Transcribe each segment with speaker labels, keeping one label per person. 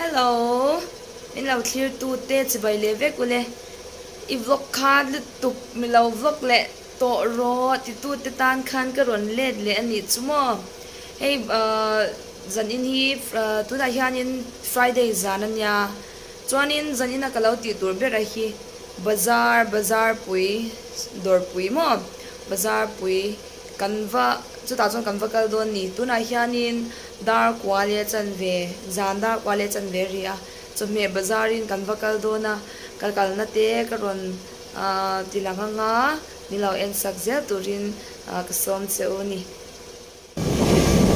Speaker 1: Hello min lo thlir tu te chibai leh vek ule i vlog kha lutuk mi lo vlog leh tawh rawh ti tu te tan khan ka rawn let leh a nih chu maw hei ahh zan in hi tunah hianin Friday zan a nia chuanin zan ina ka lo tih tur ber a hi bazar bazar pui dawrpui maw bazar pui. Kan va, chutah chuan kan va kal dawn ni. Tunah hianin dar kua leh chanve, zan dar kua leh chanve a ri a, chawhmeh bazarin kan va kal dawn a, ka kalna te ka rawn ti lang anga ni lo en sak zel turin ka sawm che u ni.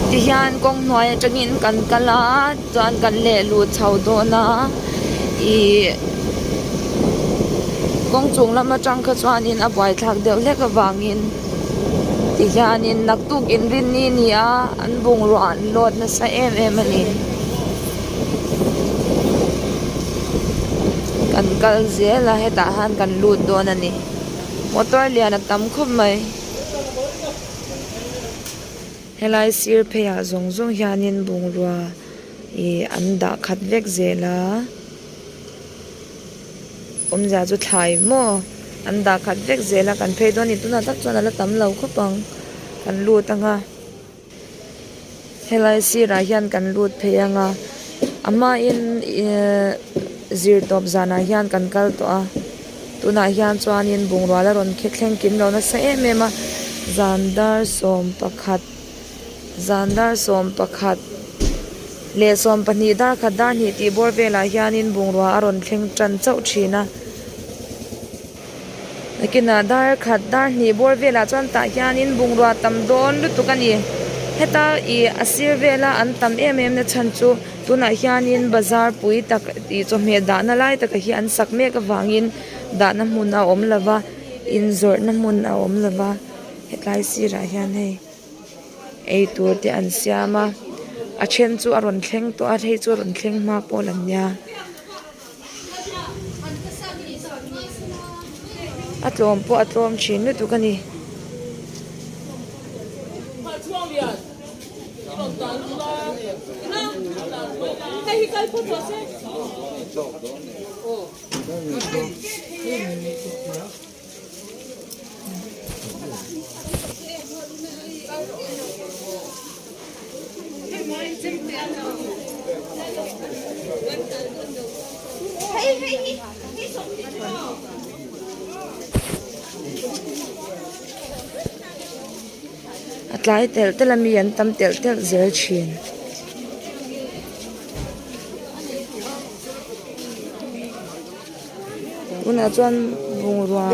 Speaker 1: Tihian kawng hnuai atangin kan kal a, chuan kan leh lut chho dawn a, ih kawng chung lam atang kha chuanin a buaithlak deuh hlek avangin. Tihianin naktuk inrinni ni a an bungrua an load nasa em em a ni. Kan kal zel a hetah hian kan lut dawn a ni. Motor lian a tam khawp mai. Helai sir pheiah zawng zawng hianin bungrua ih an dah khat vek zel a. Awmzia chu thlai maw an dah khat vek zel a kan phei dawn a ni tunah tak chuan a la tam lo khawp ang kan lut ang a helai sirah hian kan lut phei ang a a hmain ihh zir tawp zanah hian kan kal tawh a tunah hian chuanin bungrua la rawn thleng kim lo nasa em em a zan dar sawmpakhat. Zan dar 11 leh 12 dar khat dar hnih tih bawr velah hianin bungrua a rawn thleng tan chauh thin a. Nakinah dar khat dar hnih bawr velah chuan tah hianin bungrua tam dawn lutuk a ni. Heta ih a sir vela an tam em em na chhan chu tunah hianin bazar pui tak ih chawhmeh dahna lai taka hi an sak mek avangin dahna hmun a awm lova inzawrhna hmun a awm lova hetlai sirah hian hei. Ei tur te an siam a a then chu a rawn thleng tawh a hei chu a rawn thleng hma pawl an nia a tlawm pawh a tlawm thin lutuk a ni. A tlai telh telh a mi an tam telh telh zel thin. Tunah chuan bungrua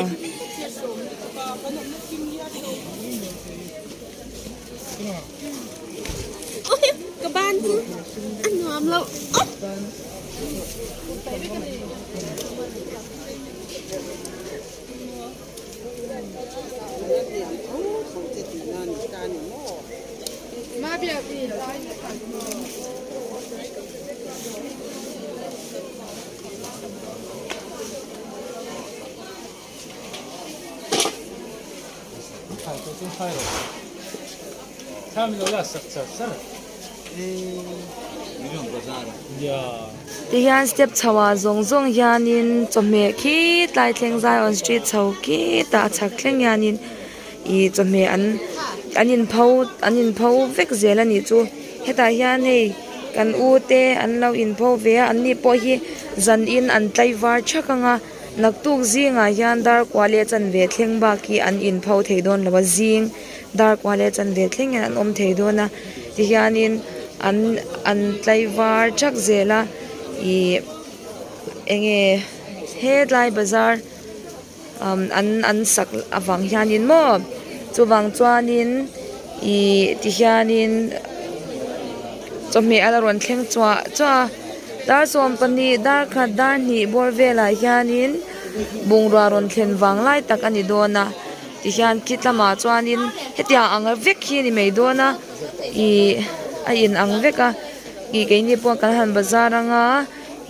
Speaker 1: Tihian step chho ah zawng zawng hianin chawhmeh khi tlai thleng Zion street chho khitah a chhak thleng hianin ih chawhmeh an an in pho an in pho vek zel a nih chu hetah hian hei kan u te an lo in pho ve a an ni pawh hi zan in an tlaivar thak ang a naktuk zingah hian dar kua leh chanve thleng bak hi an in pho thei dawn lo a zing dar kua leh chanve thleng hian an awm thei dawn a tihianin an an tlaivar thak zel a ih eng nge hetlai bazar. umm an an sak avang hianin maw chuvang chuanin ihh tihianin chawhmeh a la rawn thleng chuah chuah a dar 12 dar khat dar hnih bawr velah hianin bungrua rawn thlen vang lai tak a ni dawn a tihian khi tlamah chuanin hetiang ang vek hi a ni mai dawn a ihh a in ang vek a ih keini pawh kan han bazar anga.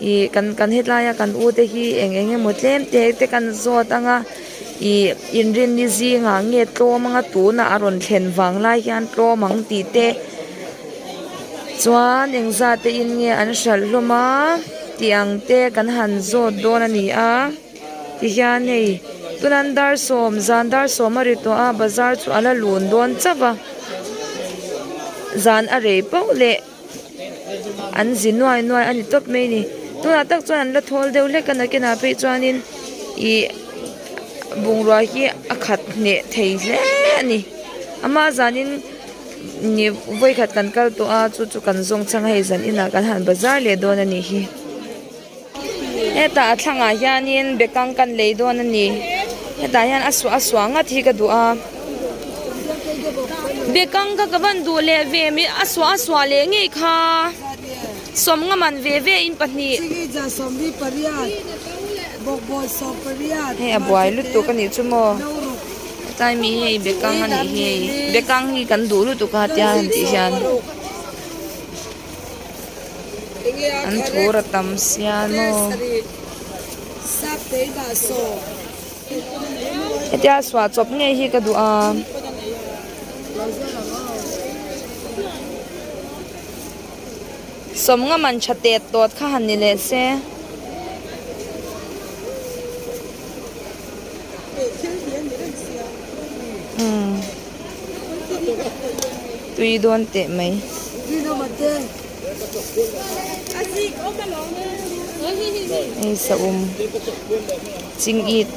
Speaker 1: Ih kan kan hetlai a kan u te hi eng eng emaw tlem te te kan zawt ang a ih inrinni zingah nge tlawm anga tunah a rawn thlen vang lai hian tlawm ang tih te. Chuan engzat te in nge an hralh hlawm a tih ang te kan han zawt dawn a ni a tihian hei tunan dar sawm zan dar sawm a ri tawh a bazar chu a la lun dawn chauh a zan a rei pauh leh an zi nuai nuai a ni tawp mai a ni tunah tak chuan an la thawl deuh hlek a nakinah phei chuanin ih bungrua hi a khat hneh thei hle a ni amah zanin. Ni vawikhat kan kal tawh a chu chu kan zawng chang a hei zan inah kan han bazar leh dawn a nih hi hetah a thlangah hianin bekang kan lei dawn a ni hetah hian a suah a suah ngat hi ka duh a bekang kha ka van duh leh ve mai a suah a suah leh ngei kha sawmnga man ve ve in pahnih hei a buai lutuk a nih chu maw. Tlai mi hei bekang a nih hi bekang hi kan duh lutuk a tia han tih hian an thur a tam sia maw hetia suah chawp ngei hi ka duh a. Sawmnga man tha tet tawt kha han ni leh se. Umm tui dawn teh mai. Hei saum ching it.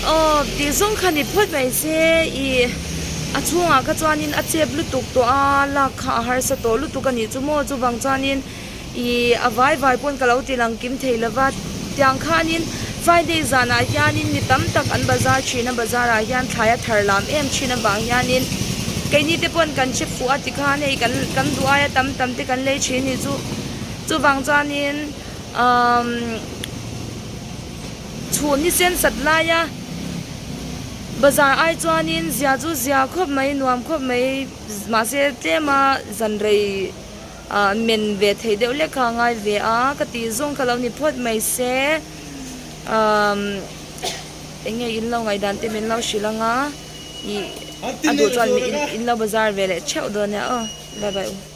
Speaker 1: Aw tih zawng kha ni phawt mai se ih a chhungah kha chuanin a chep lutuk tawh a lak kha a harsa tawh lutuk a nih chu maw chuvang chuanin ih a vai vai pawn ka lo ti lang kim thei lova tiang khanin Friday zanah hianin mi tam tak an bazar thin a bazar ah hian thlai a thar lam em thin avang hianin keini te pawn kan hre fuh a tikhan hei kan kan duh aia tam tam te kan lei thin a nih chu chuvang chuanin umm. Chhun ni sen sat laia bazar ai chuanin zia chu zia khawp mai nuam khawp mai mahse tlema zan rei ah men ve thei deuh lek kha a ngai ve a ka tih zawng kha lo ni phawt mai se umm eng nge in lo ngaihdan te min lo hrilh anga ih a duh chuan in lo bazar ve leh theuh dawn nia aw bye bye u.